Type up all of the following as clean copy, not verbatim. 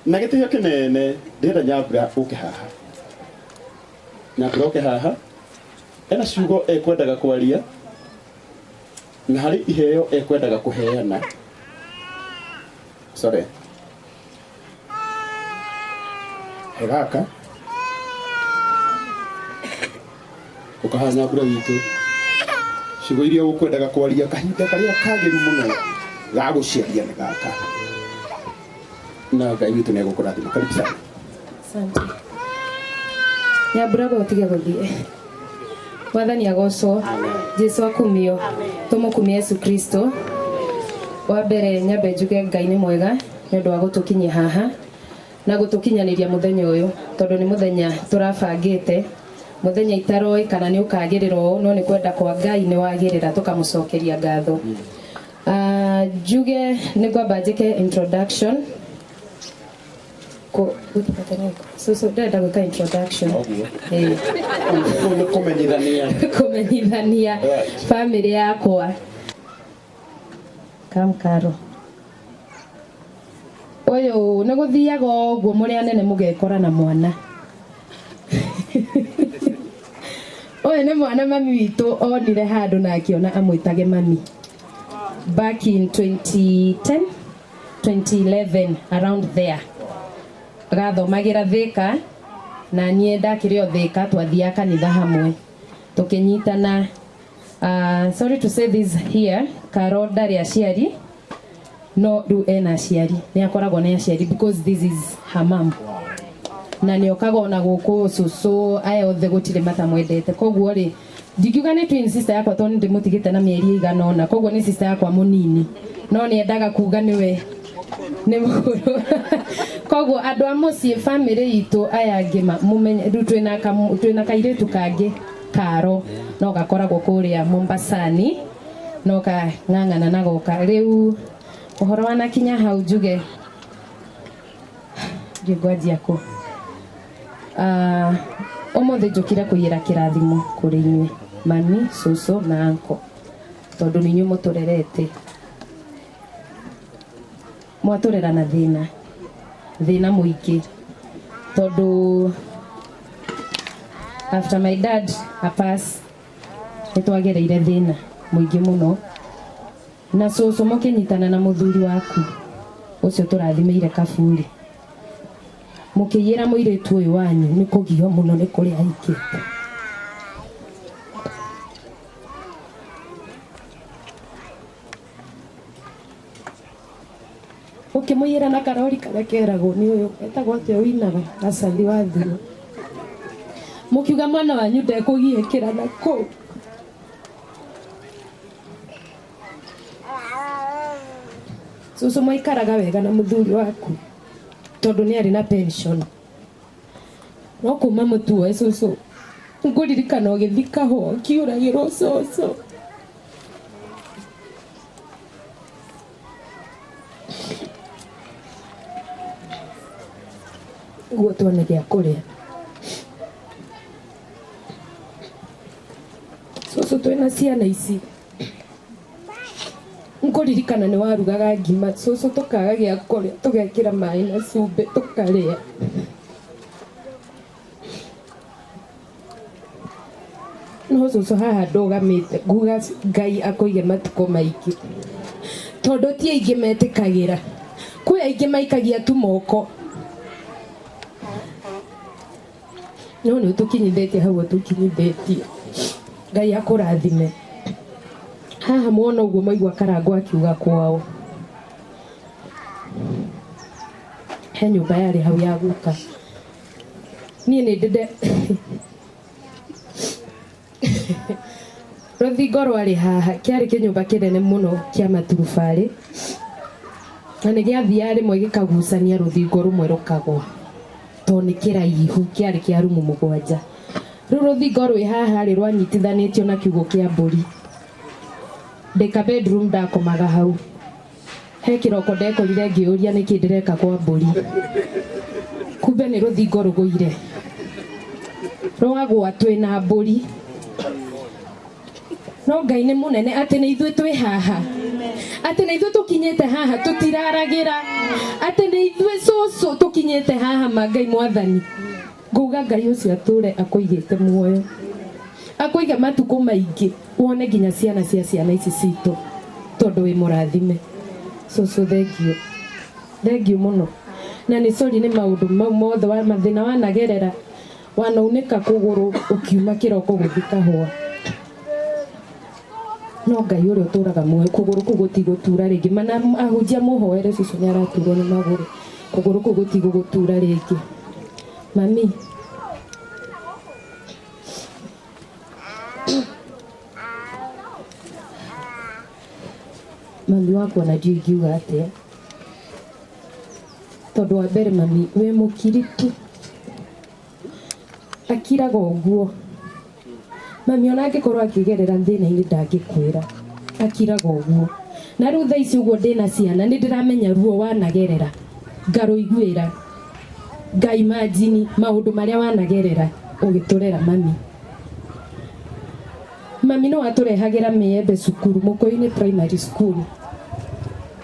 Na gĩtĩo kĩnene ndĩrenda Nyambura ũke haha. Nyambura ũke haha. Ena ciugo ekwendaga kwaria na harĩ iheo ekwendaga kũheana. Sorry. He gaka. Ũkaha Nyambura witũ. Ciugo iria ũkwendaga kwaria kahinda karĩa kagĩru mũno ga gũciaria nĩ gaka. Na Ngai witũ nĩ egũkũrathima. Karibu sana. Asante. Nyambura gũtige gũthiĩ. Mwathani agocwo. Jesu akumio. Tũmũkumie Yesu Kristo. Wa mbere nyambe njuge Ngai nĩ mwega nĩ ũndũ wa gũtũkinyia haha na gũtũkinyanĩria mũthenya ũyũ tondũ nĩ mũthenya tũrabangĩte mũthenya itaroĩ kana nĩ ũkagĩrĩra ũũ no nĩ kwenda kwa Ngai nĩ wagĩrĩra tũkamũcokeria ngatho. Njuge nĩ ngwamba njĩke introduction. Cũcũ ndĩrenda gwĩka introduction. Ũguo. Ĩĩ. Kũu nĩ kũmenyithania. Kũmenyithania family yakwa. Kamkaro. Ũyũ nĩ gũthiaga ũguo mũrĩ anene mũgekora na mwana. Ũyũ nĩ mwana mami witũ onire handũ na akĩona amwĩtage mami. Back in 2010, 2011, around there. Gathomagĩra Thika na niĩ ndakĩrĩ o Thika, twathiaga kanitha hamwe tũkĩnyitana. Sorry to say this here, Karo ndarĩ aciari no rĩu ena aciari, nĩ akoragwo na aciari because this is her mom. Na nĩ okaga ona gũkũ cũcũ aya othe gũtirĩ matamwendete, koguo rĩ ndingiuga nĩ twin sister yakwa tondũ ndĩmũtigĩte na mĩeri ĩigana ũna, koguo nĩ sister yakwa mũnini no nĩ endaga kuga nĩwe nĩ mũkũrũ. Koguo andũ a mũciĩ family itũ aya angĩ mũmenye rĩu twĩna kairĩtu kangĩ Karo no gakoragwo kũrĩa Mombasani no kang'ang'ana na goka. Rĩu ũhoro wanakinya hau njuge ndiĩ ngwanjia kũ. Ũmũthĩ njũkire kũiyĩra kĩrathimo kũrĩ inyuĩ mami, cũcũ na uncle, tondũ nĩ inyuĩ mũtũrerete. Mwatũrera na thĩna, thĩna mũingĩ, tondũ after my dad a pass nĩ twagereire thĩna mũingĩ mũno, na cũcũ mũkĩnyitana na mũthuri waku ũcio tũrathimĩire kaburi, mũkĩiyĩra mũirĩtu ũyũ wanyu nĩ kũgio mũno nĩ kũrĩa ahikĩte. Ũkĩmũiyĩra na karori karĩa keragwo nĩ ũyũ etagwo atĩa ũinaga gacathi wa thirũ, mũkiuga mwana wanyu ndekũgiĩkĩra na kũu. Cũcũ maikaraga wega na mũthuri waku tondũ nĩ arĩ na pension, no kuma mũtuoe cũcũ ngũririkana ũgĩthiĩ kahũa ũkiũragĩrwo cũcũ. Nĩguo tuone gĩa kũrĩa. Cũcũ twĩna ciana ici ngũririkana nĩ warugaga ngima cũcũ tũkaga gĩa kũrĩa tũgekĩra maĩ na cumbĩ tũkarĩa. No cũcũ haha ndũgamĩte nguga Ngai akũige matukũ maingĩ, tondũ ti aingĩ metĩkagĩra, kwĩ aingĩ maikagia tu moko, no nĩ ũtũkinyithĩtie hau ũtũkinyithĩtie. Ngai akũrathime. Haha mwona ũguo mwaigua Karangũ akiuga kwao he nyũmba yarĩ hau ya guka. Niĩ nĩ ndĩnde rũthingo rwarĩ haha, kĩarĩ kĩnyũmba kĩnene mũno kĩa maturubarĩ, na nĩ gĩathiaga rĩmwe gĩkagucania rũthingo rũmwe rũkagwa tondũ nĩ kĩraihu, kĩarĩ kĩa rumu mũgwanja. Rĩu rũthingo rwĩ haha rĩ rwanyitithanĩtio na kiugũ kĩa mbũri. Ndĩka bedroom ndakomaga hau. He kĩroko ndekorire ngĩũria nĩkĩ ndĩreka kwa mbũri, kumbe nĩ rũthingo rũgũire rwagwa twĩna mbũri. No Ngai nĩ mũnene atĩ nĩ ithuĩ twĩ haha, Atĩ nĩ ithuĩ tũkinyĩte haha tũtiraragĩra, atĩ nĩ ithuĩ cũcũ tũkinyĩte haha ma Ngai mwathani. Nguga Ngai ũcio atũre akũigĩte muoyo, akũige matukũ maingĩ, wone nginya ciana cia ciana ici citũ, tondũ wĩ mũrathime. Cũcũ thengio, thengio mũno. Na nĩ sorry nĩ maũndũ mau mothe wa mathĩna wanagerera, wanaunĩka kũgũrũ ũkiuma kĩroko gũthiĩ kahũa. No Ngai ũrĩa ũtũraga muoyo, kũgũrũ kũu gũtigũtura rĩngĩ. Mana ahunjia mũhoere cũcũ nĩ araturwo nĩ magũrũ, kũgũrũ kũu gũtigũgũtura rĩngĩ. Mami, mami wakwa na ndiũĩ ingiuga atĩa, tondũ wa mbere mami wĩ mũkiritu, akiraga ũguo. Mami ona angĩkorwo akĩgerera thĩna-inĩ ndangĩkwĩra, akiraga ũguo. Na rĩu thaa ici ũguo ndĩna ciana nĩ ndĩramenya ruo wanagerera, ngarũiguĩra, ngaimagine maũndũ marĩa wanagerera ũgĩtũrera mami. Mami no atũrehagĩra mĩembe cukuru, Mũkũyũ-inĩ primary school,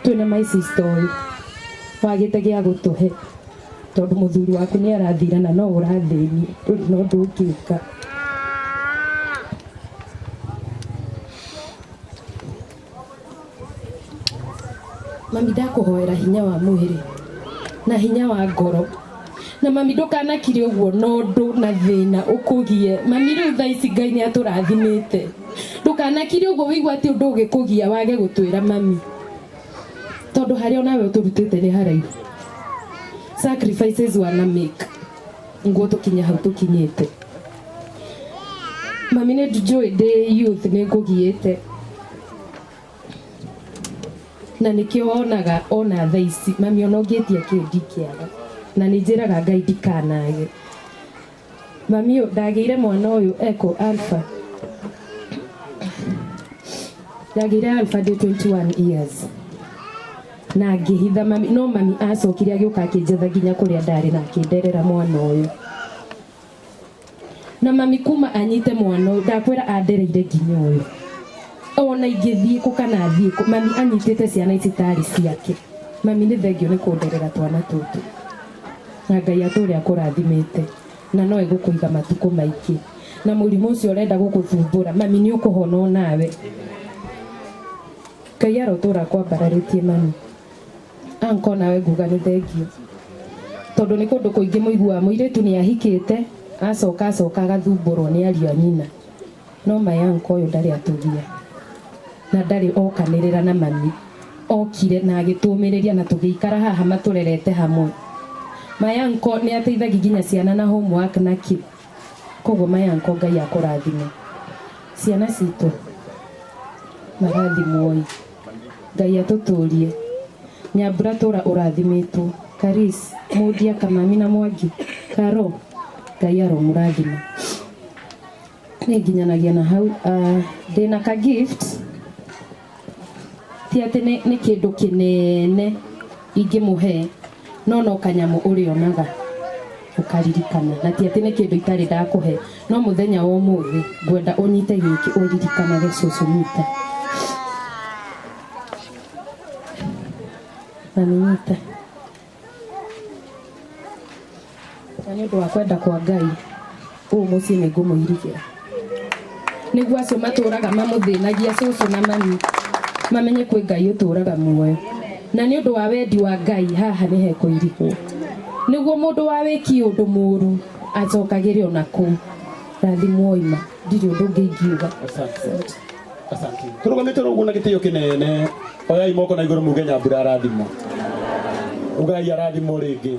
twĩna my sister ũyũ wagĩte gĩa gũtũhe, tondũ mũthuri waku nĩ arathira na no ũrathĩnio, ndũrĩ na ũndũ ũngĩka. Mami ndakũhoera hinya wa mwĩrĩ na hinya wa ngoro, na mami ndũkanakire ũguo na ũndũ na thĩna ũkũgie. Mami rĩu thaa ici Ngai nĩ atũrathimĩte, ndũkanakire ũguo wĩigua atĩ ũndũ ũgĩkũgia wage gũtwĩra mami, tondũ harĩa onawe ũtũrutĩte nĩ haraihu. Sacrifices wana make nguo tũkinye hau tũkinyĩte. Mami nĩ njũĩ ndĩ youth nĩ ngũgiĩte, na nĩkĩo wonaga ona thaa ici mami ona ũngĩtia kĩ ndingĩaga, na nĩ njĩraga Ngai ndikanage. Mami ũyũ ndagĩire mwana ũyũ eko alpha, ndagĩire alpha ndĩ 21 years na ngĩhitha mami, no mami acokire agĩũka akĩnjetha nginya kũrĩa ndarĩ na akĩnderera mwana ũyũ. Na mami kuma anyite mwana ũyũ ndakwĩra andereire nginya ũyũ, ona ingĩthiĩ kũ kana thiĩ kũ, mami anyitĩte ciana ici tarĩ ciake. Mami nĩ thengio nĩ kũnderera twana tũtũ, na Ngai atũre akũrathimĩte, na no egũkũiga matukũ maingĩ. Na mũrimũ ũcio ũrenda gũgũthumbũra mami nĩ ũkũhona onawe. Ngai arotũra kwambararĩtie mami. Anko nawe nguga nĩ thengio, tondũ nĩ kũndũ kũingĩ mũiguaga mũirĩtu nĩ ahikĩte acoka acoka agathumbũrwo nĩ ariũ a nyina, no my uncle ũyũ ndarĩ atũgia na ndarĩ okanĩrĩra na mami, okire na agĩtũmĩrĩria na tũgĩikara haha matũrerete hamwe. My uncle nĩ ateithagia nginya ciana na homework na kĩ, koguo my uncle Ngai akũrathime. Ciana citũ marathimwo ĩ, Ngai atũtũrie. Nyambura tũra ũrathimĩtwo, Karis, Mũndia, Kamami na Mwangi, Karo, Ngai aromũrathima. Nĩ nginyanagia na hau. Ndĩna ka gift, ti atĩ nĩ kĩndũ kĩnene ingĩmũhe, no no kanyamũ ũrĩonaga ũkaririkana, na ti atĩ nĩ kĩndũ itarĩ ndakũhe, no mũthenya wa ũmũthĩ ngwenda ũnyite gĩkĩ ũririkanage cũcũ. Nyita mami, nyita. Na nĩ ũndũ wa kwenda kwa Ngai ũũ mũciĩ nĩ ngũmũirigĩra, nĩguo acio matũraga mamũthĩnagia cũcũ na mami mamenye kwĩ Ngai ũtũraga muoyo, na nĩ ũndũ wa wendi wa Ngai haha nĩ hekũirigwo, nĩguo mũndũ wa wĩki ũndũ mũru acokagĩre ona kũu. Rathimwo ima, ndirĩ ũndũ ũngĩ ingiuga. Asante. Asante. Tũrũgamĩte ũguo na gĩtĩo kĩnene, oyai moko na igũrũ muge Nyambura arathimwo, ugai arathimwo rĩngĩ.